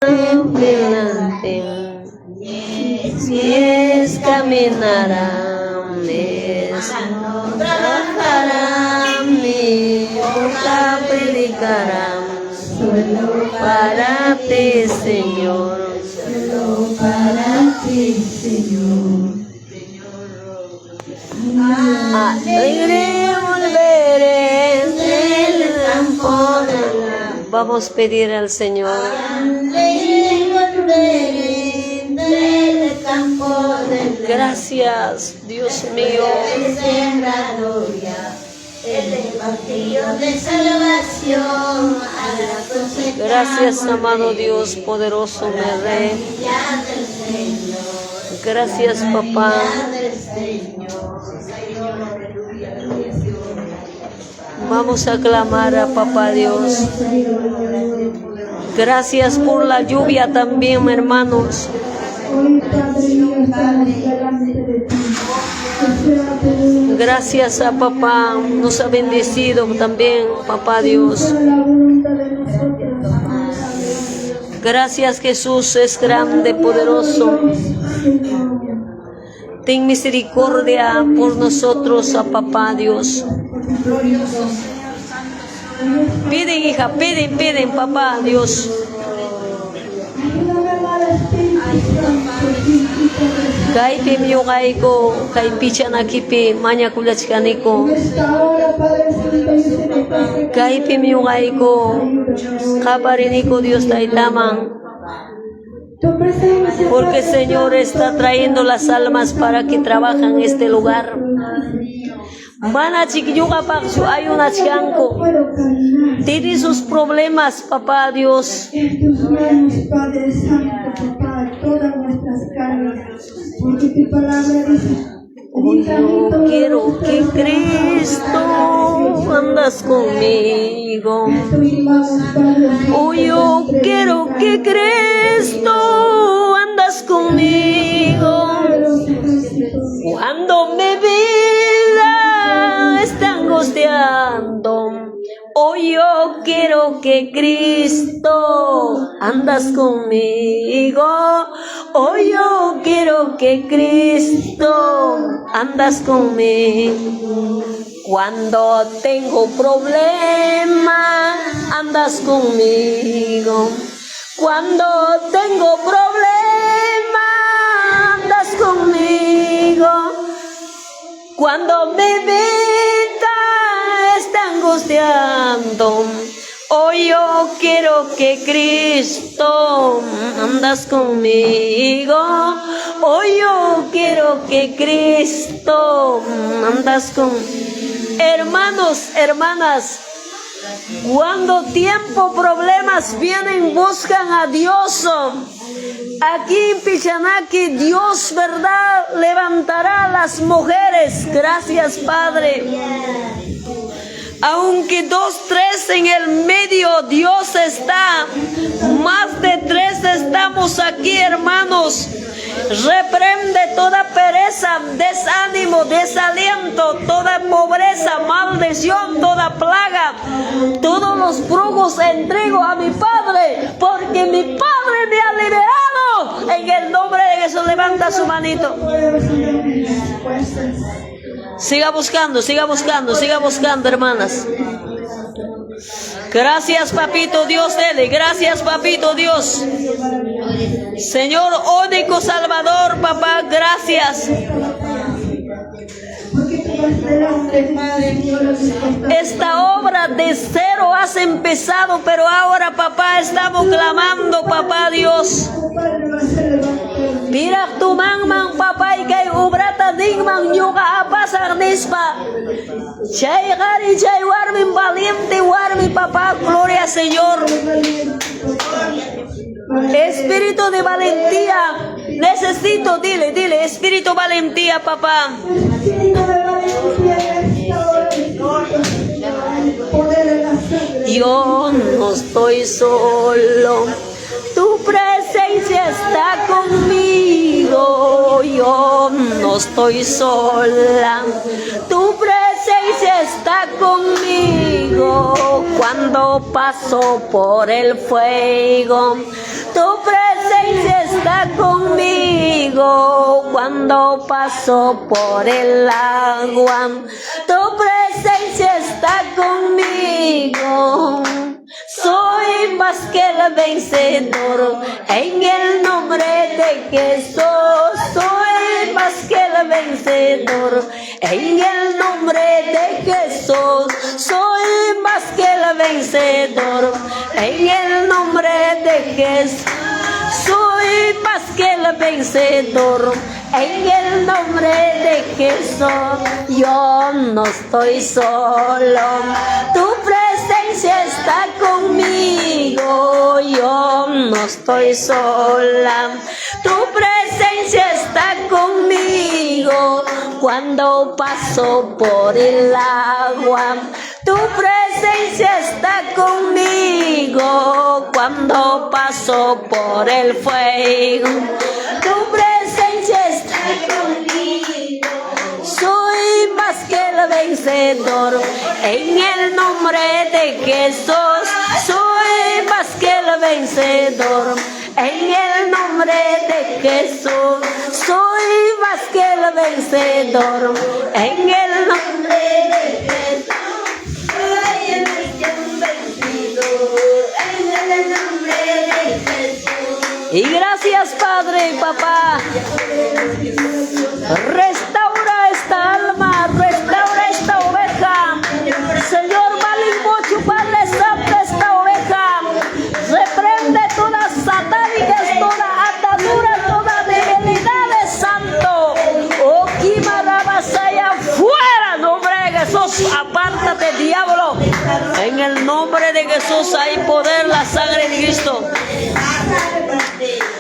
Delante, mis pies caminarán, mis trabajarán, mi boca predicará. Solo para ti, Señor. Solo para ti, Señor. Alegre volveré Del campo de la Vamos a pedir al Señor. Alegre volveré del campo de la Gracias, Dios mío. El sembrado ya el evangelio de salvación a la cosecha. Gracias, amado volveré. Dios, poderoso, mi Rey. La del Señor. Gracias, papá. La del Señor. Señor, aleluya. Vamos a clamar a papá Dios. Gracias por la lluvia también, hermanos. Hoy, Padre mío, estamos delante de ti. Que sea tu voluntad. Gracias a papá. Nos ha bendecido también, papá Dios. Solo la voluntad de nosotros, Padre. Gracias, Jesús, es grande, poderoso. Dios, Señor. Ten misericordia por nosotros, a papá Dios. Piden, hija, piden, piden, papá Dios. Ayúdame, amado Espíritu Santo, Espíritu Kaypim ñuqayku, kay Pichanakipi mañakullachkaniku. En esta hora, Padre Santo, yo sé que estás aquí. Kaypim ñuqayku, qapariniku Dios Taytaman. Tu presencia, Porque Padre Señor Santo, está trayendo las almas para que trabajen en este lugar. Manachik ñuqapaqchu ayunachkanku. No puedo caminar. Tiene sus problemas, papá Dios. En tus manos, Padre Santo, papá, todas nuestras cargas, porque tu palabra dice, Hoy venid a mí yo todos quiero los que que Cristo andas conmigo. En tus manos, Padre Santo, Hoy yo te entrego quiero mi que carga. Cristo andas conmigo. Poderoso ejército. Cuando mi vida está angustiando, hoy yo quiero que Cristo andas conmigo. Hoy yo quiero que Cristo andas conmigo. Cuando tengo problema, andas conmigo. Cuando tengo problema, andas conmigo. Cuando mi vida está angustiando, hoy yo quiero que Cristo andas conmigo. Hoy yo quiero que Cristo andas con. Hermanos, hermanas, cuando tiempo problemas vienen, buscan a Dios. Aquí en Pichanaki, Dios, ¿verdad? Levantará a las mujeres. Gracias, Padre. Aunque dos, tres en el medio, Dios está. Más de tres estamos aquí, hermanos. Reprende toda pereza, desánimo, desaliento, toda pobreza, maldición, toda plaga. Todos los brujos entrego a mi Padre, porque mi Padre me ha liberado. En el nombre de Jesús, levanta su manito. Poderoso de mis fuerzas. Siga buscando, siga buscando, siga buscando, hermanas. Gracias, papito Dios, dele. Gracias, papito Dios. Señor único Salvador, papá, gracias. Porque tú vas delante, Padre mío, a mis costados. Esta obra de cero has empezado, pero ahora, papá, estamos clamando, papá Dios. Tu Padre vas a levantar. Piraq tumanman papay kay obrata ninman ñuqa apasaq nispa. Chay qhari chay warmin valiente warmi papá, gloria Señor. Espíritu de valentía, necesito, dile, dile, espíritu valentía, papá. Espíritu de valentía en esta hora, Espíritu Santo, el poder de la sangre. Yo no estoy solo, tu presencia está conmigo. Yo no estoy sola, tu presencia está conmigo. Cuando paso por el fuego, Tu presencia está conmigo cuando paso por el agua. Tu presencia está conmigo. Soy más que el vencedor en el nombre de Jesús. Soy más que el vencedor en el nombre de Jesús. Soy más que el vencedor en el nombre de Jesús. Soy más que el vencedor en el nombre de Jesús. Yo no estoy solo. Tu presencia está conmigo. Yo no estoy sola. Tu presencia está conmigo cuando paso por el agua. Tu presencia está conmigo cuando paso por el fuego. Tu presencia está conmigo. Soy más que el vencedor en el nombre de Jesús. Soy más que el vencedor en el nombre de Jesús. Soy más que el vencedor en el nombre de Jesús. Soy más que un vencedor en el nombre de Jesús. Y gracias, Padre y Papá. Restaura esta alma, restaura esta oveja. Señor, mucho Padre Santo, esta oveja. Reprende todas satánicas, toda atadura, toda debilidad, Santo. Oh, Kimarabasaya, fuera, nombre de Jesús. Apártate, diablo. En el nombre de Jesús hay poder, la sangre de Cristo.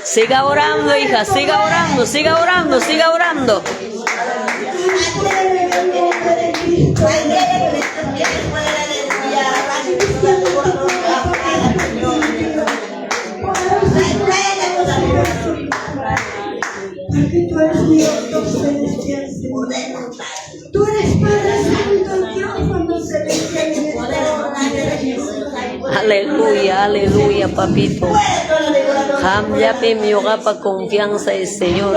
Siga orando, hija, siga orando, siga orando, siga orando. Porque tú eres Dios celestial, Señor. Tú eres Padre Santo, Dios celestial en esta hora. Aleluya, aleluya, papito. Qamllapi ñuqapa confianza es Señor.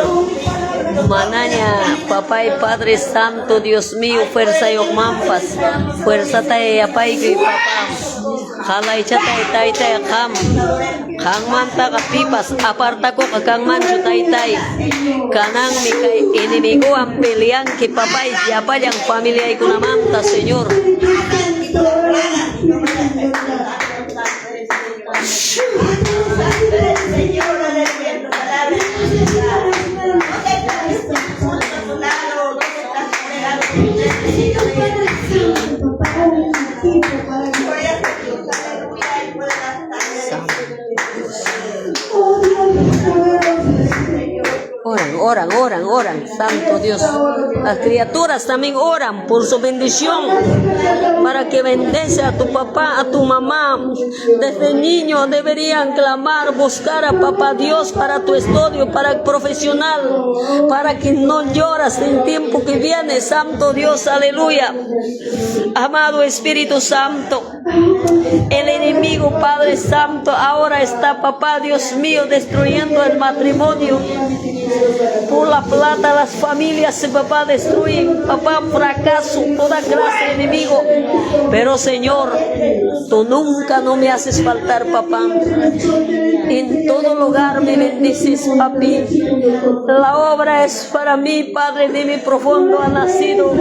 Manaña, papá y Padre Santo, Dios mío, fuerza yoqmanpas, fuerza yapayki papá. Qalaychatay taytay qam. Qanmantaqa pipas apartakuqa kanmanchu taytay. Kananmi kay enemiguwan peleanki papay llapallan familiaykunamanta, Señor. Padre Santo, papá, un equipo para Oh Dios poderoso, Señor. Oran, oran, oran, oran, Santo Dios. Las criaturas también oran por su bendición, para que bendice a tu papá, a tu mamá. Desde niño deberían clamar, buscar a papá Dios para tu estudio, para el profesional, para que no lloras en tiempo que viene. Santo Dios, aleluya. Amado Espíritu Santo, el enemigo Padre Santo ahora está, papá Dios mío, destruyendo el matrimonio. Por la plata las familias, papá, destruyen, papá, fracaso, toda clase de enemigo. Pero Señor, tú nunca no me haces faltar, papá. En todo lugar me bendices, papi. La obra es para mí, Padre de mi profundo ha nacido.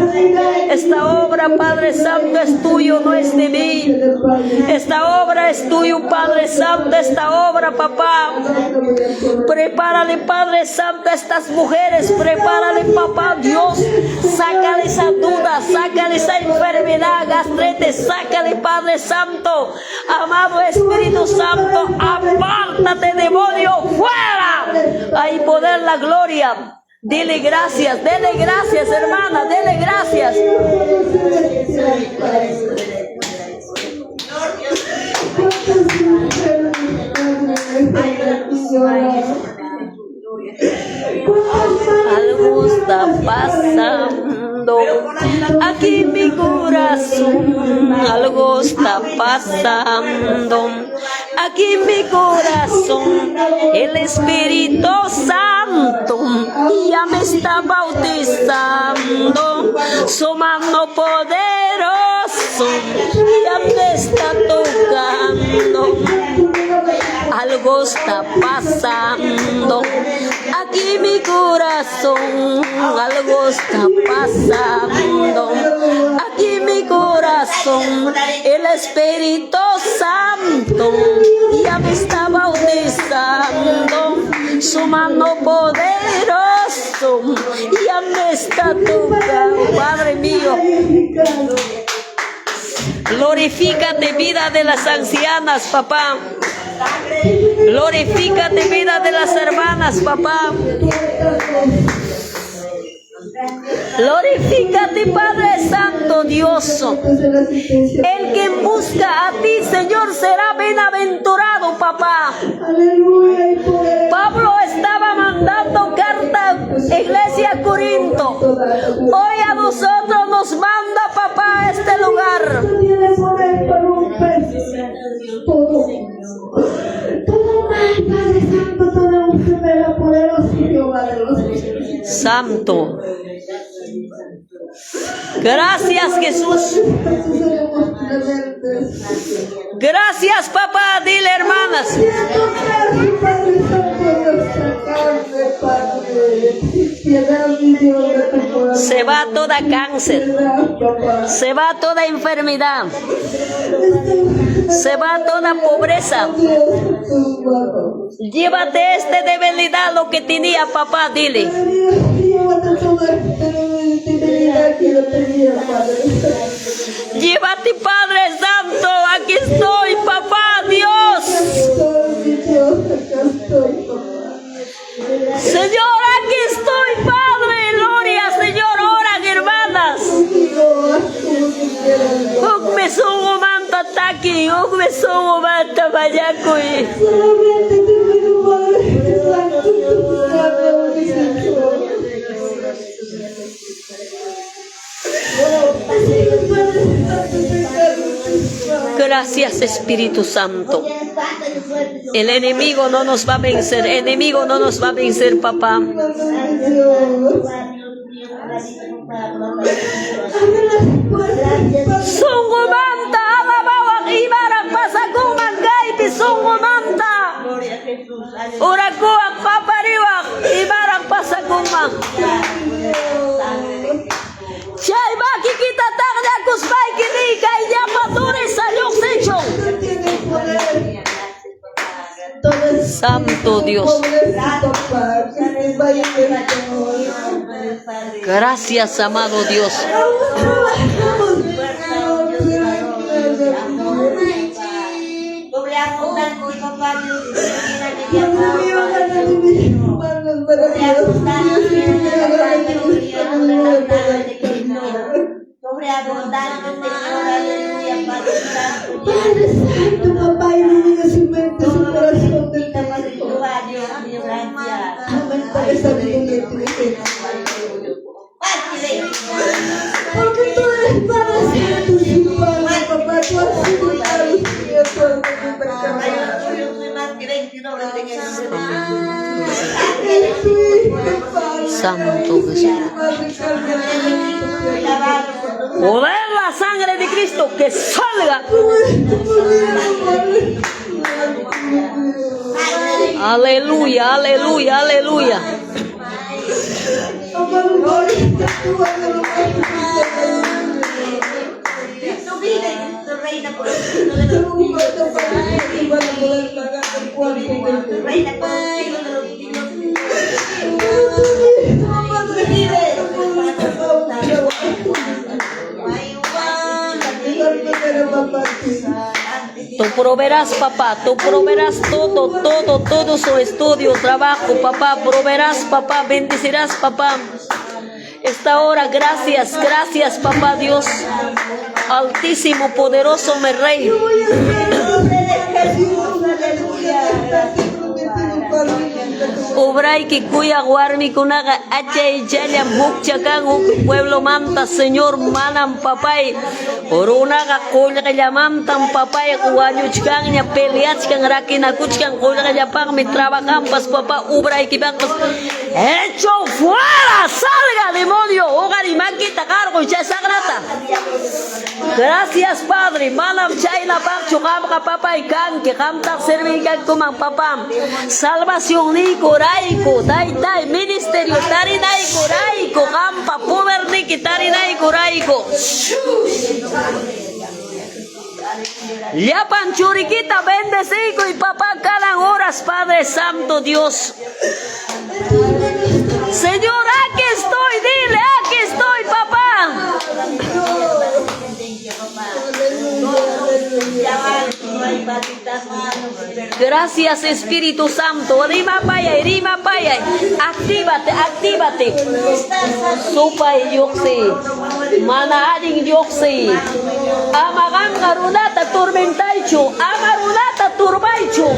Esta obra, Padre Santo, es tuyo, no es de mí. Esta obra es tuyo, Padre Santo. Esta obra, papá. Prepárale, Padre Santo, a estas mujeres. Prepárale, papá Dios. Sácale esa duda, sácale esa enfermedad, gastrete. Sácale, Padre Santo. Amado Espíritu Santo, apártate, demonio, fuera. Hay poder, la gloria. Dile gracias, dele gracias, hermana, dele gracias. Algo está pasando aquí en mi corazón, algo está pasando. Aquí mi corazón, el Espíritu Santo ya me está bautizando. Su mano poderoso ya me está tocando. Algo está pasando aquí mi corazón, algo está pasando aquí mi corazón. El Espíritu Santo ya me está bautizando. Su mano poderoso ya me está tocando. Padre mío, glorifícate, vida de las ancianas, papá. Glorifícate, vida de las hermanas, papá. Glorifícate, Padre Santo Dios. El que busca a ti, Señor, será bienaventurado, papá. Aleluya y poder. Pablo estaba mandando carta a Iglesia Corinto. Hoy a nosotros nos manda, papá, a este lugar. Tú tienes poder para romper todo. Todo mal, Padre Santo, toda enfermedad, poderoso Jehová de los ejércitos. Santo. Gracias, Jesús. Seremos rebeldes. Gracias, papá. Dile, hermanas. Siento casi, Padre Santo, nuestra carne, Padre. Piedad, mi Dios, de tu corazón. Se va toda cáncer. Piedad, papá. Se va toda enfermedad. Se va toda pobreza. Dios, en tus manos. Llévate esta debilidad, lo que tenía, papá, dile. Dios, llévate toda esta debilidad que yo tenía, Padre. Llévate, Padre Santo. Aquí estoy, papá, Dios. Estoy, mi Dios, acá estoy, papá. Señor, aquí estoy, Padre. Gloria, Señor. Oran, hermanas. Contigo, haz como tú quieras, Dios. Hukmi sunqumanta taki, hukmi sunqumanta mañakuy. Solamente te pido, Padre Santo, tu mano, mi Señor. Así que, Padre Santo, te encargo tus manos. Gracias, Espíritu Santo. El enemigo no nos va a vencer. El enemigo no nos va a vencer, papá. Manos, mi Dios. Abre las puertas, Padre. Sunqumanta alabawaq imaraq pasakunman kaypi sunqumanta. Orakuwaq qapariwaq imaraq pasakunman. Chay makikita taqllakuspayki niy kay llapa dureza lluqsichun. Tú tienes poder. Todo es Santo Dios. pobreza, papá, que te vaya mejor. Gracias, amado Dios. Aún trabajamos, Señor, pero ayúdanos. Dios mío, gana de mis manos maravillosas. Dios mío, gana de mis manos maravillosas. Padre Santo, papá, ilumina su mente, su corazón de tu Hijo. Aumenta la sabiduría y inteligencia. Porque tú eres Padre Santo, su Padre, papá, tú has sido la luz mía, tú has sido la Eres tu Hijo, Padre. Santo Jesús. Madre, carga Poder la sangre de Cristo que salga. Padre. Aleluya, aleluya, aleluya. Amado Padre, tú hagas lo más Cristo vive, Cristo reina por los siglos de los siglos. van a poder pagar el cuarto de Reina por los siglos de los siglos. Padre, vive. Tú proveerás, papá, tú proveerás todo, todo, todo su estudio, trabajo, papá. Proveerás, papá, bendecirás, papá. Esta hora, gracias, gracias, papá Dios. Altísimo, poderoso, mi Rey. Voy a hacer en nombre de Jesús, aleluya. Prometido, Padre, Obra Obrayki kuyaq warmikunaqa achaychallam hukcha kan huk pueblomanta, Señor, manam papay runaqa qullqillamantam papay wañuchkanña, peleachkan, rakinakuchkan, qullqillapaqmi trabajanpas papá, obraykipaqpas. ¡Hecho fuera! ¡Salga, demonio! Uqari makita qarquy chay saqrata. Gracias, Padre. Manam chaynapaqchu qamqa papay kanki. Qamtaq serviykankuman papam. Salvacionniyku rayku, taytay, ministerio tarinayku rayku, qampa poderniki tarinayku rayku. Llapan churikita bendeciykuy, papá, kanan horas, Padre Santo Dios. Señor, aquí estoy, dile, aquí estoy, papá. Gracias, Espíritu Santo. Rima payay, rima payay. Actívate, actívate. Supay lluqsi. Mana allin lluqsi. Ama qamqa runata tormentaychu. Ama runata turbaychu.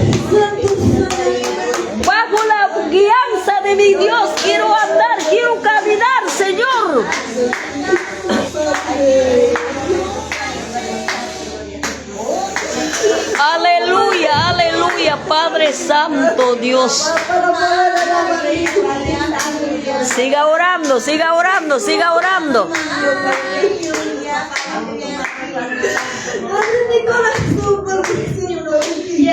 Bajo la guianza de mi Dios quiero andar, quiero caminar, Señor. Aleluya, aleluya, Padre Santo Dios. Siga orando, siga orando, siga orando. Abre mi corazón, Padre Santo.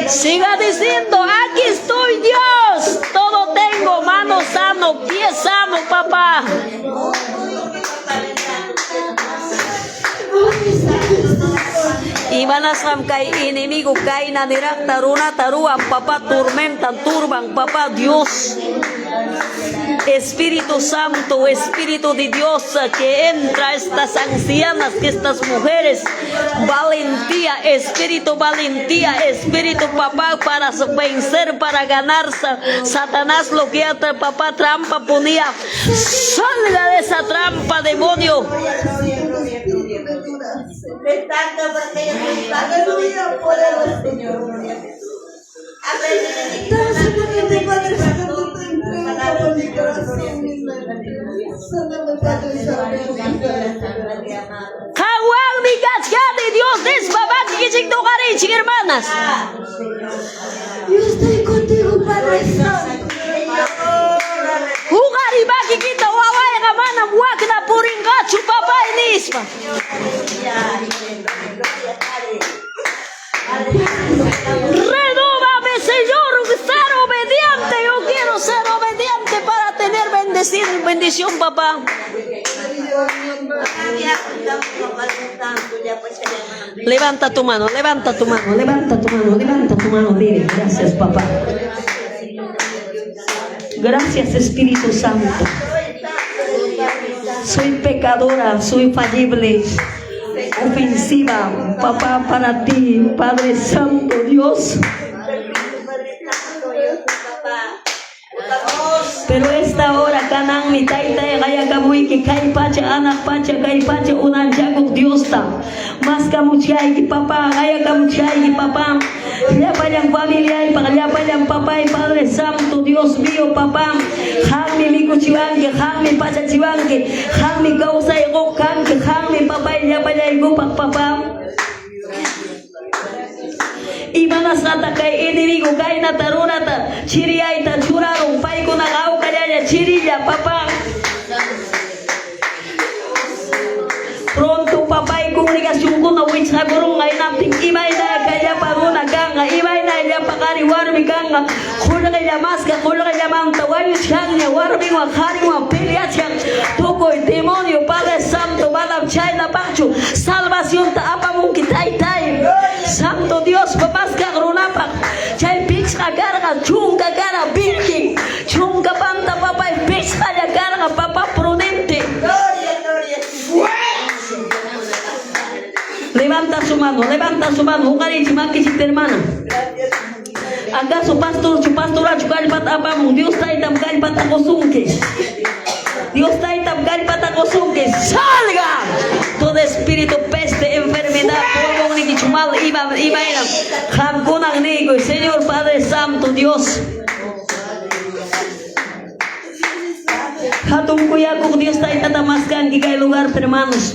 Siga diciendo, aquí estoy, Dios. Todo tengo, mano sano, pie sano, papá. Imanasqam kay enemigo kayna niraqta runata ruwan, papá, tormentan, turban, papá Dios. Espíritu Santo, Espíritu de Dios, que entra a estas ancianas, que estas mujeres, valentía, Espíritu valentía, Espíritu papá, para vencer, para ganar. Satanás lo que papá trampa ponía. Salga de esa trampa, demonio. Aleluya, poderoso Señor. Tan solamente, Padre Santo, te entrego todo mi corazón, mis manos. Sáname, Padre Santo. Qanwanmi kachkani Dios nispa makikichikta uqariychik, hermanas. Yo estoy contigo, Padre Santo. Uqari makikita, wawayqa manam wakna purinqachu, papay, nispa. Renóvame, Señor, ser obediente. Yo quiero ser obediente para tener bendecido, bendición, papá. Levanta tu mano, levanta tu mano, levanta tu mano, levanta tu mano, dile, gracias, papá. Gracias, Espíritu Santo. Soy pecadora, soy fallible, ofensiva, papá, para ti, Padre Santo, Dios. Pero esta hora kananmi taytay qayakamuyki kay pacha anaq pacha kay pacha unanchakuq Diosta. Maskamuchkayki, papá, qayakamuchkayki, papá. Llapallan familiaypaq, llapallan papay, Padre Santo, Dios mío, papá. Qammi mikuchiwanki, qammi pachachiwanki, qammi kawsay quq kanki, qammi papay llapallaykupaq, papá. Imanasqataq kay enemigo kaynata runata chiriyayta churarun, paykunaqa awkallalla chirilla, papá. Pronto papay congregacionkuna wichqakurunqa, hinaptin imayna kay llapa runa kanqa, imayna llapa qhari warmi kanqa, qullqilla maska, qullqillamanta wañuchkanña, warminwan qharinwan peleachkan, tukuy demonio, Padre Santo, manam chaynapaqchu salvacionta apamunki, taytay. Santo Dios, maskaq runapaq chay pichqa karqa, 10 karqa, virgen, 10 panta papay pichqalla karqa, papá prudente. Levanta su mano, levanta su mano, uqarichik makichikta, hermana. ¿Acaso pastorchu, pastorachu kallpata apamun? Dios taytam kallpata qusunki. Dios taytam kallpata qusunki. ¡Salga! Todo espíritu, peste, enfermedad, pulmonnikichu mal, ima, imayna. Qamkunan niykuy, Señor Padre Santo, Dios. Hatun kuyakuq Dios taytata maskanki kay lugar, hermanos.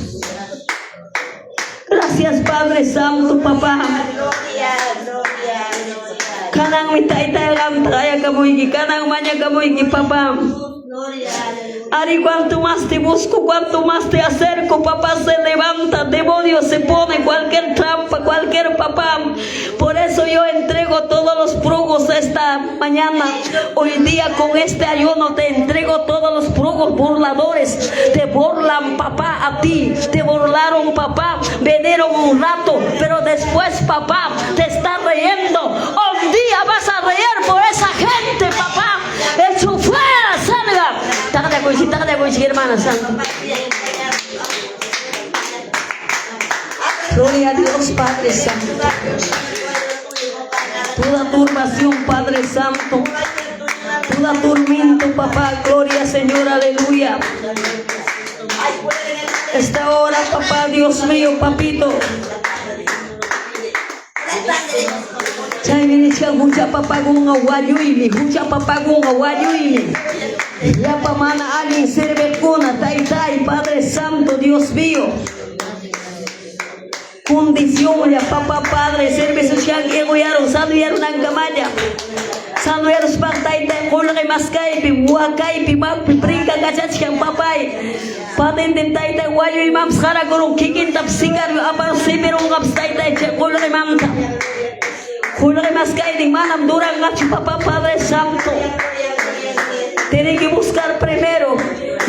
Gracias, Padre Santo, papá. Gloria, gloria, gloria. Kananmi tayta qamta qayakamuyki, kanan mañakamuyki, papá. Gloria, aleluya. Ari, cuanto más te busco, cuanto más te acerco, papá se levanta, demonio se pone, cualquier trampa, cualquier papá. Por eso yo entrego todos los brujos esta mañana. Hoy día con este ayuno te entrego todos los brujos burladores. Te burlan, papá, a ti. Te burlaron, papá. Vinieron un rato, pero después, papá, te está riendo. Un día vas a reír por esa gente, papá. Echo fuera, salga. Tácate con hermana santa. Gloria a Dios, Padre Santo. Toda turbación, Padre Santo. Toda tormento, papá. Gloria, Señor, aleluya. Esta hora, papá, Dios mío, papito. Chaymi nichkan hucha papakunqa wañuymi, hucha papakunqa wañuymi. Llapa mana allin serviqkuna, taytay, Padre Santo, Dios mío. Condición ya, papá, Padre, servicio egoyaron, sanuyarunankamaña. Sanuyaruspan taytay qullqi maskaypi, wakaypi, mapi, brinca kachachkan papay. Patente taytay wañuymampas qarakurun kikintapas sicario apar sipirunqapas taytay chay qullqimanta. Qullqi maskaynin manam duranqachu papá Padre Santo. Tiene que buscar primero.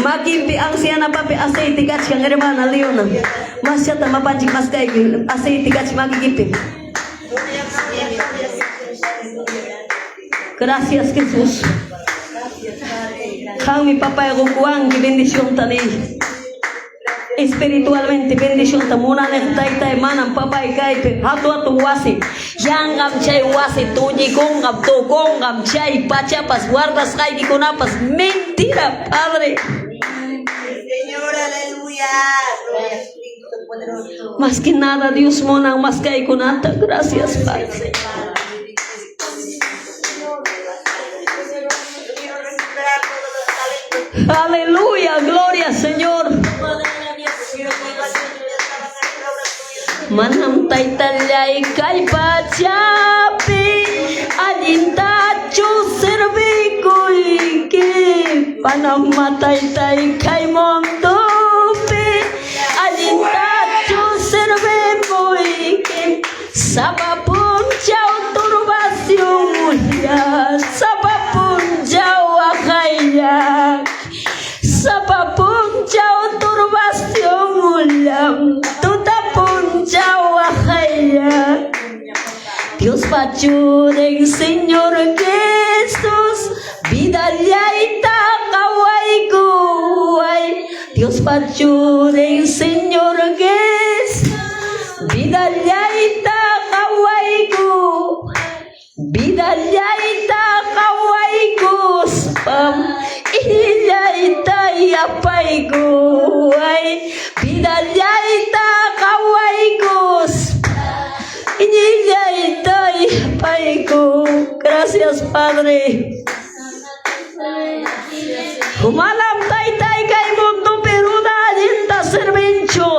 Makinpi anciana papi aceite kachkan hermana Leona. Masyata mapanchik maskaypi aceite kach makikipi. Gracias Jesús. Qanmi papay qukuwanki bendición tani. Espiritualmente bendición ta munaniq taytay manam papay kaypi hatu hatu wasi. Yanqam chay wasi tuñikunqam tukunqam chay pachapas guardasqaykikunapas mentira, Padre. Señor, aleluya. Gloria a Cristo poderoso. Más que nada, Dios munan más kaykunata. Gracias, Padre. Yo quiero recuperar todos los talentos. Aleluya, gloria, Señor. Quiero volver a trabajar en la obra tuya. Manam taytallay kay pachapi allintachu servikuyki manam mataytay kay mundupi allintachu servimuyki sapa punchaw turbacionlla sapa punchaw waqaylla sapa punchaw turbacionlla tuta punchaw waqaylla Dios pachuren Señor Jesús vidallayta qawaykuway Dios pachuren Señor Jesús vidallayta qawayku vidallayta qawaykuspam illayta yapaykuway vidallayta qawaykuspa illayta yapayku. Gracias, Padre. Manam taytay kay mundupi runa allinta servinchu.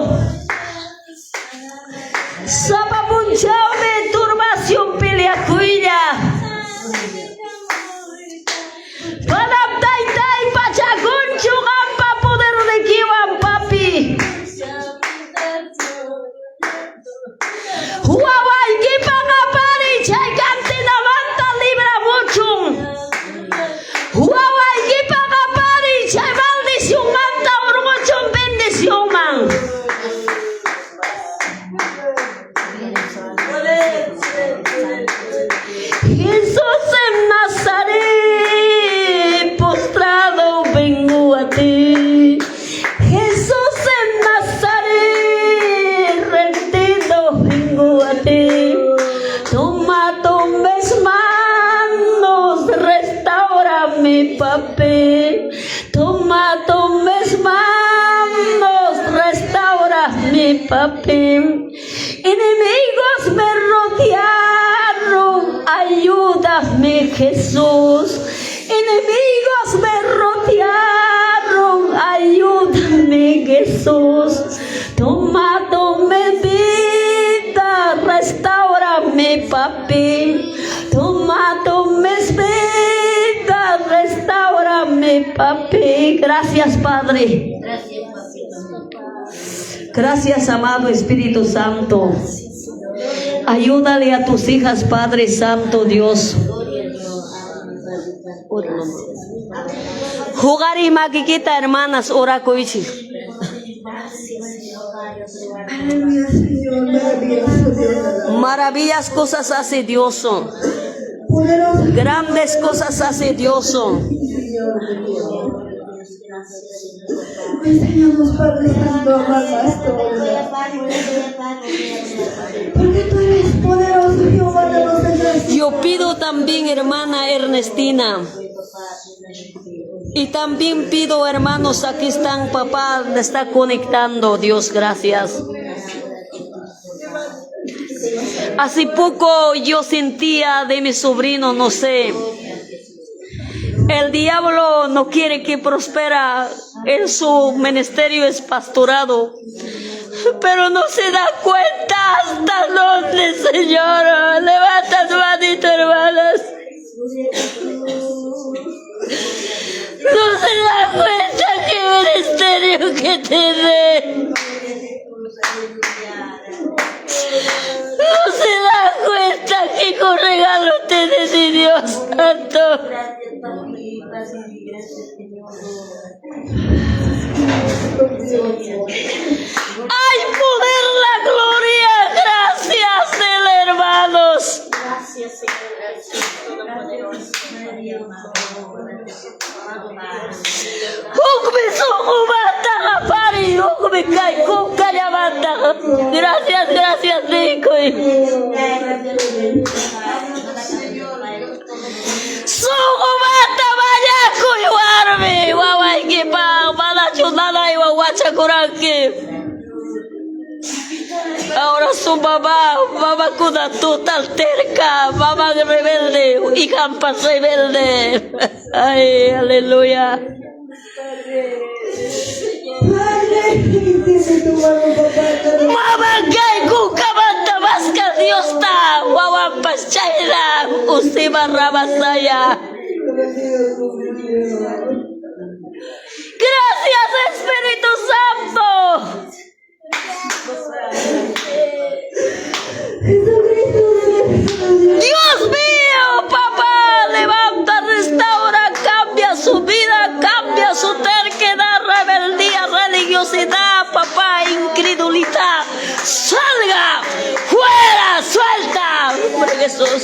Sapa punchawmi turbación peleakuylla. Manam taytay pachakunchu qampa podernikiwan, papi. Wawaykipa qapariy chay cantinamanta libramuchun. Wawaykipa qapariy chay maldicionmanta urquchun bendicionman. Jesús en Nazaret, postrado vengo a ti. Jesús en Nazaret, rendido vengo a ti. Toma tus manos, restaura mi papel. Toma tus manos, restaura mi papel. Enemigos me rodearon, ayúdame Jesús. Enemigos me rodearon, Padre, papi. Gracias, Padre. Gracias, amado Espíritu Santo. Ayúdale a tus hijas, Padre Santo Dios. Jugar y maquiquita, hermanas, orakuychik. Aleluya, Señor, maravilloso Dios. Maravillas cosas hace Dios. Poderoso Grandes cosas hace Dios. Señor, mi Dios. Enséñanos, Padre Santo, a amar más tu obra. Porque tú eres poderoso, Jehová de los ejércitos. Yo pido también, hermana Ernestina. Y también pido, hermanos, aquí están, papá, está conectando. Dios, gracias. Hace poco yo sentía de mi sobrino, no sé. El diablo no quiere que prospera en su ministerio es pastorado. Pero no se da cuenta hasta dónde, Señor. Levanta su manito, hermanas. No se da cuenta qué ministerio que tiene. No se da cuenta que con regalo tiene de Dios Santo. ¡Ay, poder la gloria! Gracias, del hermanos. Gracias, Señor, gracias, Todopoderoso, Padre amado. Hukmi sunqumanta qapariy, hukmi kay kunkallamanta. Gracias, gracias, nikuy. Sunqumanta mañakuy, warmi, wawaykipaq, manachu nanaywan wachakuranki. Ahora su mamá, mamá kuna total terca, mamá rebelde, hija rebelde. Ay, aleluya. Padre, extiende tu mano, papá. Mama kay kunkamanta maska Diosta, wawanpas chayna, usima rabasaya. Gracias, Espíritu Santo. Jesucristo de Dios mío, papá, levanta, restaura, cambia su vida, cambia su terquedad, rebeldía, religiosidad, papá, incredulidad. Salga, fuera, suelta. Nombre de Jesús.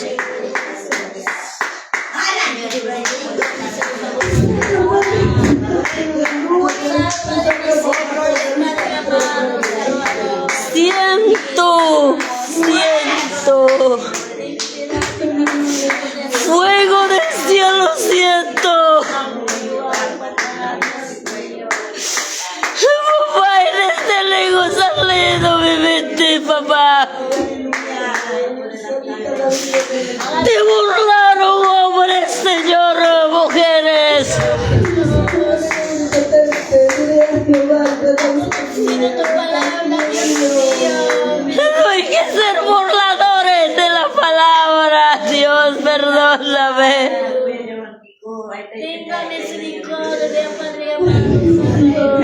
Siento, siento. Fuego del cielo siento. Papá, desde lejos saliendo mi mente, papá. Te burlaron hombres, Señor, mujeres. No hay que ser burladores de la palabra. Dios, perdóname. Tenga misericordia, Padre amado.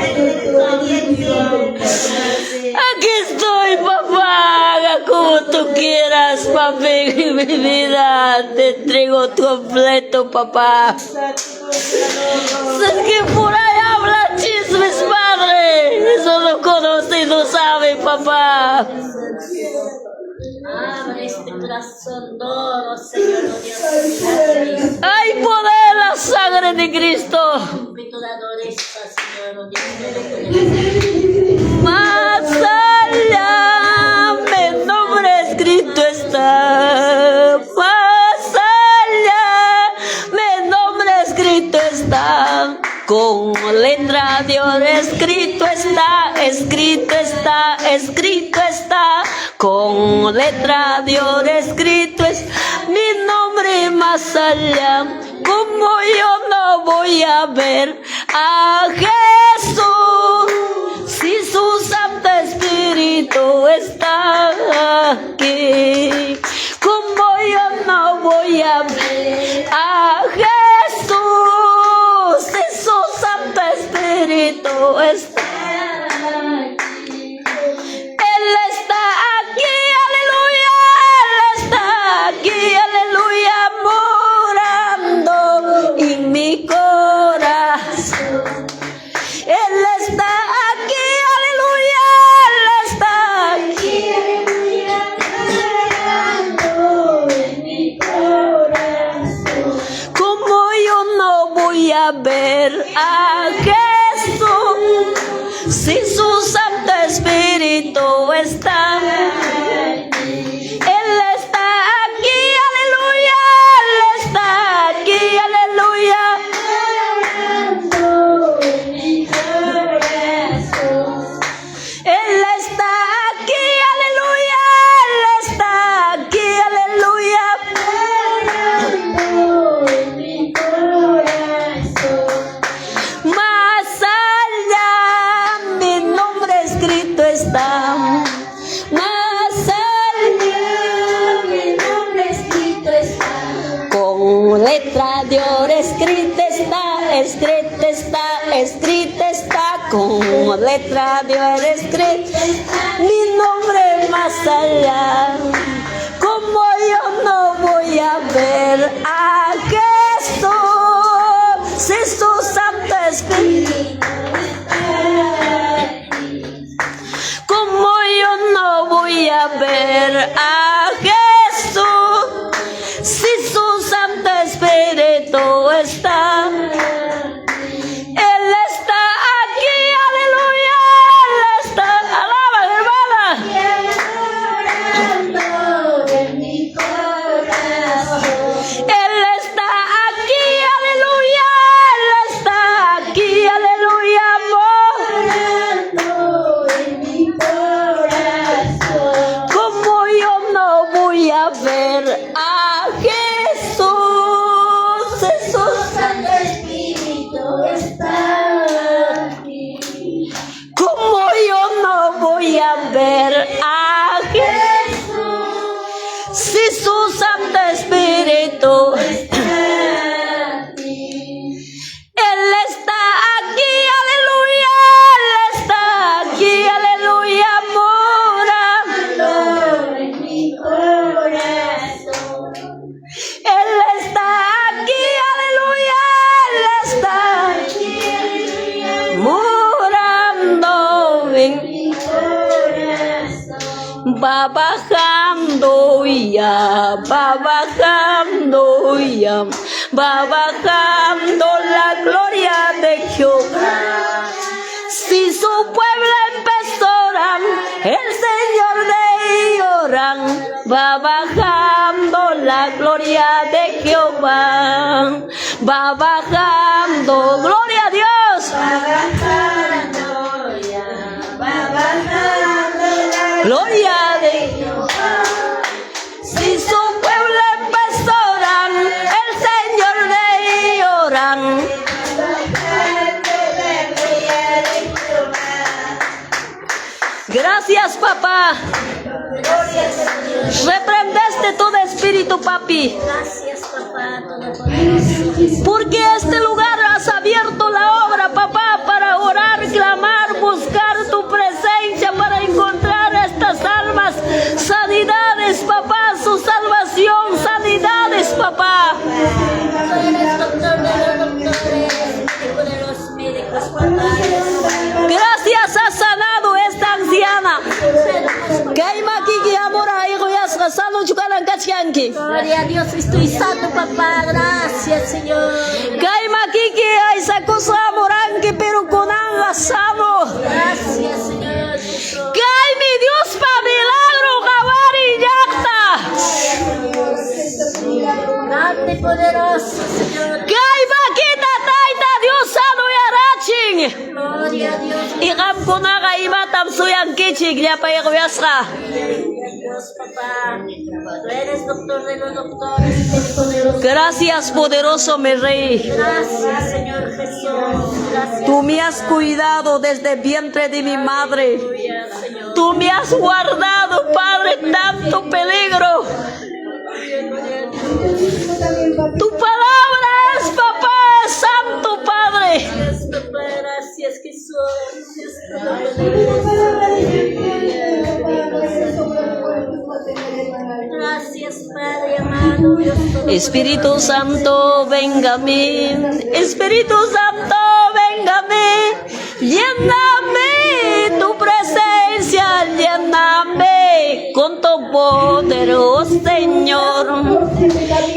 Aquí estoy, papá. Haga como tú quieras, papi. Mi vida te entrego completo, papá. Es que por ahí habla chismes, padre. Eso no conoce y no sabe, papá. Abre este corazón duro, Señor, oh Dios. Hay poder la sangre de Cristo. Cumple toda dureza, Señor, oh Dios Todopoderoso. Más allá, mi nombre escrito está. Más allá, mi nombre escrito está. Con letra de oro escrito está, escrito está, escrito está. Con letra de oro escrito es mi nombre más allá. Como yo no voy a ver a Jesús si su Santo Espíritu está aquí. Como yo no voy a ver a Jesús si a ver a Jesús si su Santo Espíritu está? Él está aquí, aleluya. Él está aquí, aleluya. Mi corazón. Él está aquí, aleluya. Él está aquí, aleluya. Morando en mi corazón. Más allá mi nombre escrito está. Más allá Mi nombre escrito está. con letra de oro escrita está, escrita está, escrita está, con letra de oro escrita mi nombre más allá. Como yo no voy a ver a Jesús si su Santo Espíritu? Como yo no voy a ver a Jesús si su Santo Espíritu está? Él está aquí, aleluya. Él está, alaba, hermana. Morando en mi corazón. Él está aquí, aleluya. Él está aquí, aleluya. Morando en mi corazón. Como yo no voy a ver a Jesús, Jesús. Santo Espíritu está aquí. Como yo no voy a ver a Jesús si su Santo Espíritu Está aquí. Él está aquí, aleluya. Él está aquí, aleluya. Morando en mi corazón. Él está aquí, aleluya. Él está Aquí, aleluya, morando en mi corazón. Va bajando ya, va bajando ya, va bajando la gloria de Jehová. Si su pueblo empezó a orar, el Señor de oran, va bajando la gloria de Jehová, va bajando, gloria a Dios. Va bajando ya, va bajando la Gloria de Jehová. Si su pueblo empezó a orar, el Señor de oran. Bajando la gloria de Jehová. Gracias, papá. Gloria a Dios. Reprendeste todo espíritu, papi. Gracias, papá todopoderoso. Porque este lugar has abierto la obra, papá, para orar, clamar, buscar tu presencia, para encontrar estas almas, sanidades, papá, su salvación, sanidades, papá. Tú eres doctor de los doctores, médico de los médicos, papá. Gracias, has sanado esta anciana. Kay makiki amora iquyasqa sanochu kanan kachkanki. Gloria a Dios, estoy sano, papá. Gracias, Señor. Kay makiki aysakusqa amuranki pero kunanqa sano. Gracias, Señor Jesús. Kaymi Diospa milagro qawari llaqta. Grande y poderoso, Señor. Kay makita Tayta Dios sanoyarachin. Gloria a Dios. Y qamkunaqa imatam suyankichik llapa iquyasqa. Gloria a Dios, papá. Tú eres doctor de los doctores, médico de los Gracias, poderoso mi rey. Gracias, Señor Jesús. Gracias. Tú me has cuidado desde el vientre de mi madre. Aleluya, Señor. Tú me has guardado, Padre, tanto peligro. Tu palabra es, papá, es santo, Padre. Gracias, papá. Gracias, Jesús. Dios todopoderoso. Gracias, Padre amado, Dios todopoderoso. Espíritu Santo, venga a mí. Espíritu Santo, venga a mí. Lléname tu presencia, lléname con tu poder, oh Señor.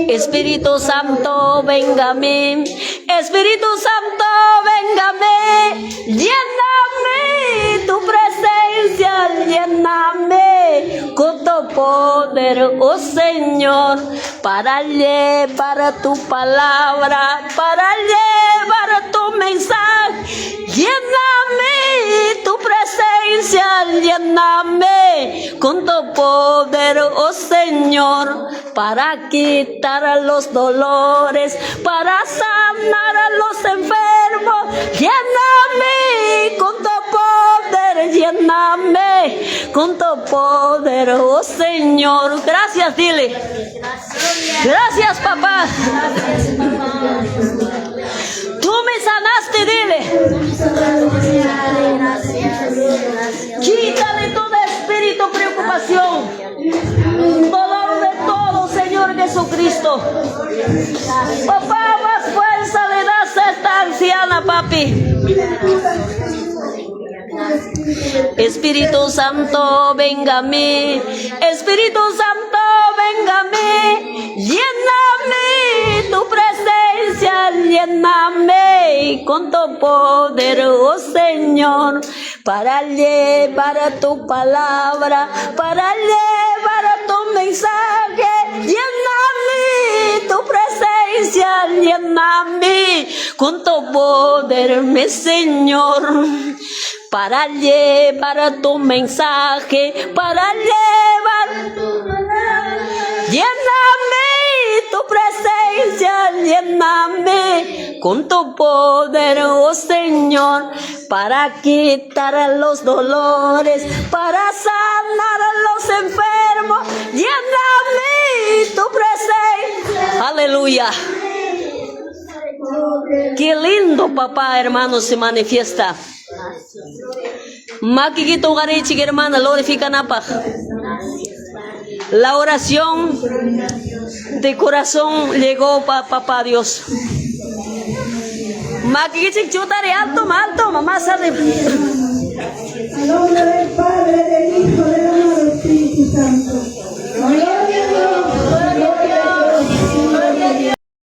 Espíritu Santo, venga a mí. Espíritu Santo, véngame, lléname tu presencia, lléname con tu poder, oh Señor, para llevar tu palabra, para llevar tu mensaje. Lléname tu presencia, lléname con tu poder, oh Señor, para quitar los dolores, para sanar a los enfermos. Lléname con tu poder, lléname con tu poder, oh Señor. Gracias, dile. Gracias, papá. Tú me sanaste, dile. Quítale todo espíritu preocupación, dolor de todo, Señor Jesucristo. Papá, más fuerza le das a esta anciana, papi. Espíritu Santo, venga a mí. Espíritu Santo, venga a mí. Lléname tu presencia, lléname con tu poder, oh Señor, para llevar tu palabra, para llevar tu mensaje. Lléname tu presencia, lléname con tu poder, mi Señor, para llevar tu mensaje, para llevar tu palabra. Lléname tu presencia, lléname con tu poder, oh Señor, para quitar los dolores, para sanar a los enfermos. Lléname tu presencia. Aleluya. Qué lindo, papá, hermano, se manifiesta. Makikita uqarichik, hermana, glorificanapaq. La oración de corazón llegó pa papá Dios. Makikichik chutari alto, alto, mamá arriba. Al nombre del Padre, del Hijo, del amado Espíritu Santo. Gloria a Dios.